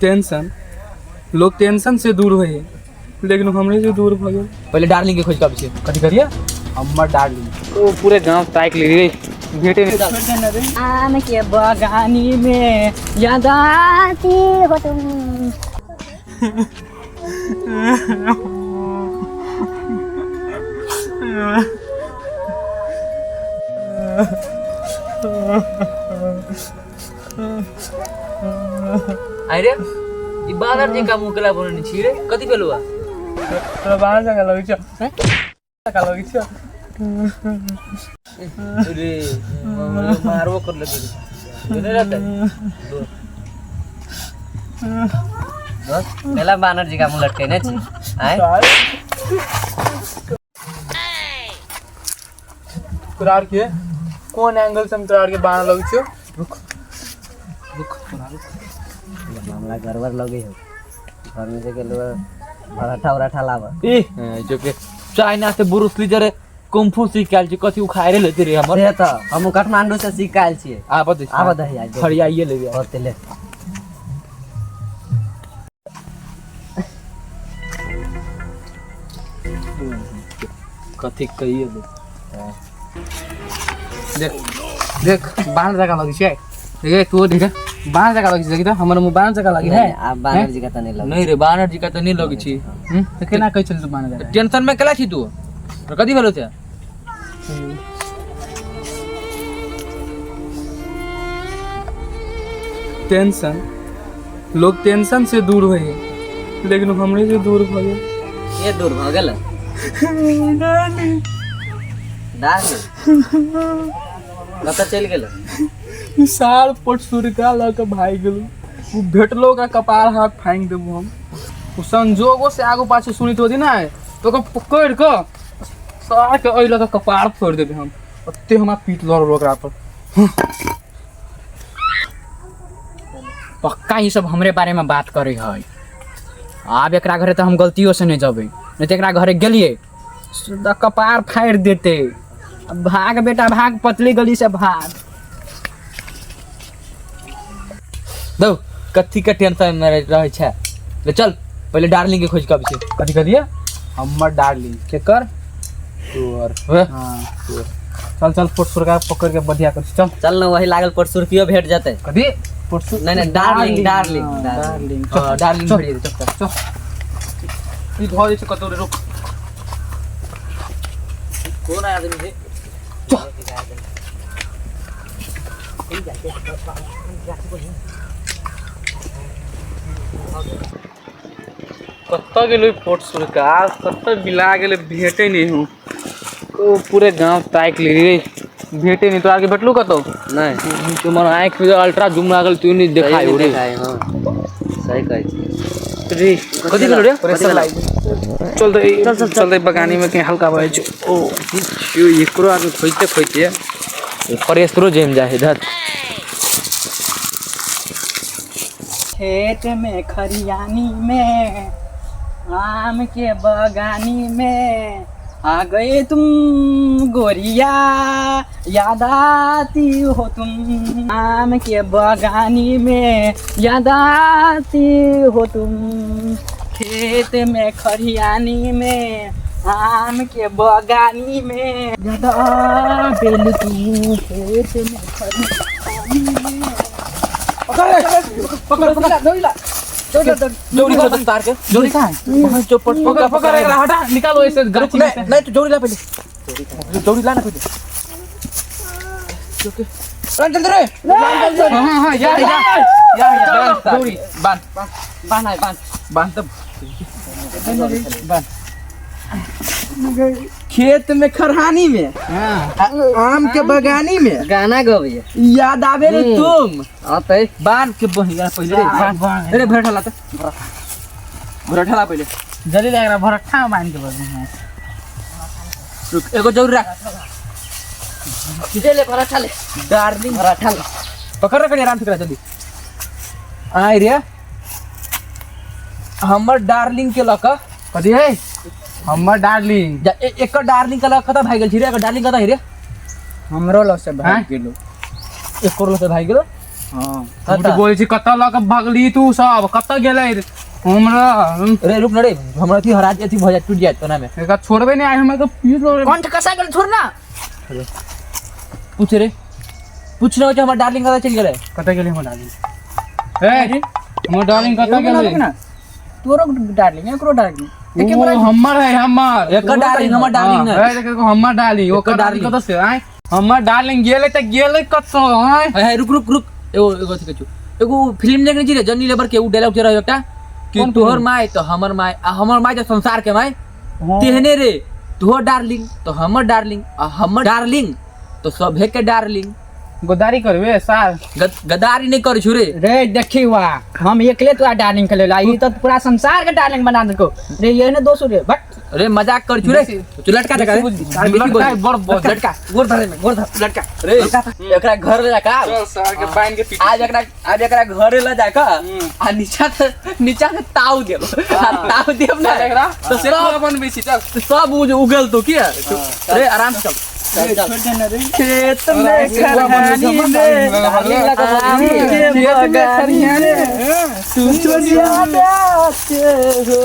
Tension लोग tension से दूर होए लेकिन हमरे से दूर भऽ गेल। पहिले डार्लिंग के खोज के आबै छियै। कथी करिए हमर डार्लिंग ओ पूरे गांव ताकि लेली भेटे नहीं। आम के बगानी में याद आती हो तुम। अरे ई बानर जी का मुंह केला बोलने छी रे, कथी भेलौ? तोरा बाहर जगह लगै छौ, जगह लगै छौ। रे मारबो कर लगे रे, नहीं रहता। दोस्त पहला बानर जी का मुंह लटकेने छी आय। तोरा आर के कोन एंगल से हम तोरा आर के बानर लगै छौ? रुक रुक तोरा रुक। मामला गड़बड़ लगे हो, घर में से गेलो पराठा उराठा लाब। ई जो के चाइना से ब्रूस ली जरे कुंफू सीख के आयल छी, कथी उखाड़े लेते रे हमर। से तऽ हम काठमांडू से सीख के आयल छियै। आबऽ दे। आबऽ दही आज। फरियाइए लेबै। होते ले। कथी कहिए दे। देख देख बानर जगह लगै छै, देख तू देख बानर जगह लगै छै, देखी तऽ हमर मुँह बानर जगह लगै है। आब बानर जी का तऽ नहीं लगे। नहीं रे, बानर जी का तऽ नहीं लगै छी। तऽ केना कहै छली तू बानर जगह? टेंशन में केला छी तू? तोरा कथी भेलौ से? टेंशन लोग टेंशन से दूर होए लेकिन हमरे से दूर भऽ गेल। के दूर भऽ गेल? डार्लिंग कतऽ चलि गेल? साल पट सुरका लऽ कऽ भागि गेलू। ओ भेटलो का कपार हाथ फाँकि देबू हम। ओ संजोगो से आगू पाछू सुनित होती ना तऽ ओकरा पकड़ि कऽ सारके एहि लऽ कऽ कपार फोड़ि देबै हम। ओते हमरा पीट लड़ ओकरा पर। पक्का ई सब हमरे बारे में बात करे है। आब एकरा घरे तऽ हम गलतियों से नहीं जबै, नहीं तऽ एकरा घरे गेलियै सीधा कपार फाड़ि देते। अब भाग बेटा भाग, पतली गली से भाग। दौ कथी के टेंशन में रहै छै? ले चल, पहिले डार्लिंग के खोज के आबै छियै। कथी करिए हमर डार्लिंग केकर? तोहर। हाँ चल चल, पोट सुरका पकड़ के बढ़िया कर चल। चल ना, वही लागल पर सुर्खियो भेट जेतै। कथी पोट? नहीं नहीं, डार्लिंग डार्लिंग डार्लिंग। हाँ, डार्लिंग भेट जेतै। चल चल, ई धऽ दै छै कतौ रे, रुक। कोन आदमी छै? कतऽ गेलै पोट सुरका? कतऽ बिला गेलै? भेटै नहि हूँ। ओ पूरे गाँव ताकि लेलियै, भेटै नहि। तोरा आरके भेटलू कतौ? नहीं। तुमर आँखि में अल्ट्रा जूम लागल तू नहीं देखाय सही रे। देखाय, हाँ सही कहै छी। रे कथी भेलो रे? प्रेशर लागि गेल। चल तऽ चल चल चल, बगानी में कहीं हल्का बहै छै। ओ यो एकरो आदमी खोजते खोजते प्रेशरो जमि जाइ है धत। खेत में खरियानी में आम के बगानी में आ गए तुम गोरिया, याद आती हो तुम। आम के बगानी में याद आती हो तुम, खेत में खरियानी में आम के बगानी में याद आबेल तू, खेत में खरियानी में। पकड़ पकड़ जौरी छोड़ तार के जौरी कहाँ है? जो पट पकड़ पकड़ एकरा, हटा निकालो ऐसे गाछी में से। नहीं नहीं, तू जौरी ला पहले, जौरी ला ना पहले। रन जल्दी रे। हाँ हाँ, या या या या, दौड़ी बांध। बांध आय, बांध। बांध तब बांध। खेत में खरहानी में आम के बगानी में गाना गबैया याद आवे रे तुम। आते बांध के बहिया पहले रे, बांध अरे भरठा ला त भरठा ला पहले। जल्दी एकरा भरठा में बांध के बस। रुक, एगो जौरी रख। ले ले भरठा ले। डार्लिंग भरठा ले। पकड़ रख आराम से करा जल्दी। आय रे हमर डार्लिंग के लक कथी है हमर डार्लिंग? जा एकर डार्लिंग के लक कतऽ भागि गेल छी रे? एकर डार्लिंग कतऽ है रे? हमरो लग से भाग आँय? गेलो। एकर लक भागि गेलो। हां, झूठ बोलै छी। कतऽ लऽ कऽ भगली तू सब? कतऽ गेलै हमरा? रे रुक न रे, हमरा अथी हरा अथी भऽ जायत, टूट जायत ओना में। एकरा छोड़बे नहि आइ हमरा तऽ पीस लो। कंठ कसा गेल, छोड़ ना। पूछ रे, पूछ ना हमर डार्लिंग कतऽ चलि गेलै। कतऽ गेलै हमर डार्लिंग? ए, हमर डार्लिंग कतऽ रुक ना, गेलै? रुक ना। तोरो डार्लिंग, एकरो डार्लिंग। ओ हमर है, हमर। एकर डार्लिंग, हमर डार्लिंग हाँ, है। ए, देखो, हमर डार्लिंग, ओकर डार्लिंग डार्लिंग। कतऽ से आय? हमर डार्लिंग गेलै तऽ गेलै कतऽ आय? हे हे, रुक रुक रुक, एगो एगो अथी कहै छौ, एगो फिल्म देखने छी रे जॉनी लेबर के, उ डायलॉग जे रहै एकटा कि तोहर my तऽ हमर my आ हमर माय तऽ संसार के my, तेहने रे तोहर डार्लिंग तऽ हमर डार्लिंग आ हमर डार्लिंग तऽ सभे के डार्लिंग। गद्दारी करबे साल? गद्दारी नहि करै छु रे। रे देखी वा, हम एकले तोरा डार्लिंग के लेल, ई तऽ पूरा संसार के डार्लिंग बना देलको रे। ये ने दोस्त रे बट। रे मजाक कर छु रे, तू लटका दे रे। लटका, बड़ बड़। लटका, गोर धरे में, गोर धर, लटका रे एकरा घर ले जाका। चल सार के बांध के पीट। आज एकरा, आज एकरा घरे ल जाका आ नीचा से, नीचा से ताव देब, आ ताव देब ना चल एकरा तो सेकुआ सब बनबै छी, चल। सब उ जे उगल तो किया रे, आराम से चल। खेत में खरहानी में, आम के बगानी में तू याद आते हो।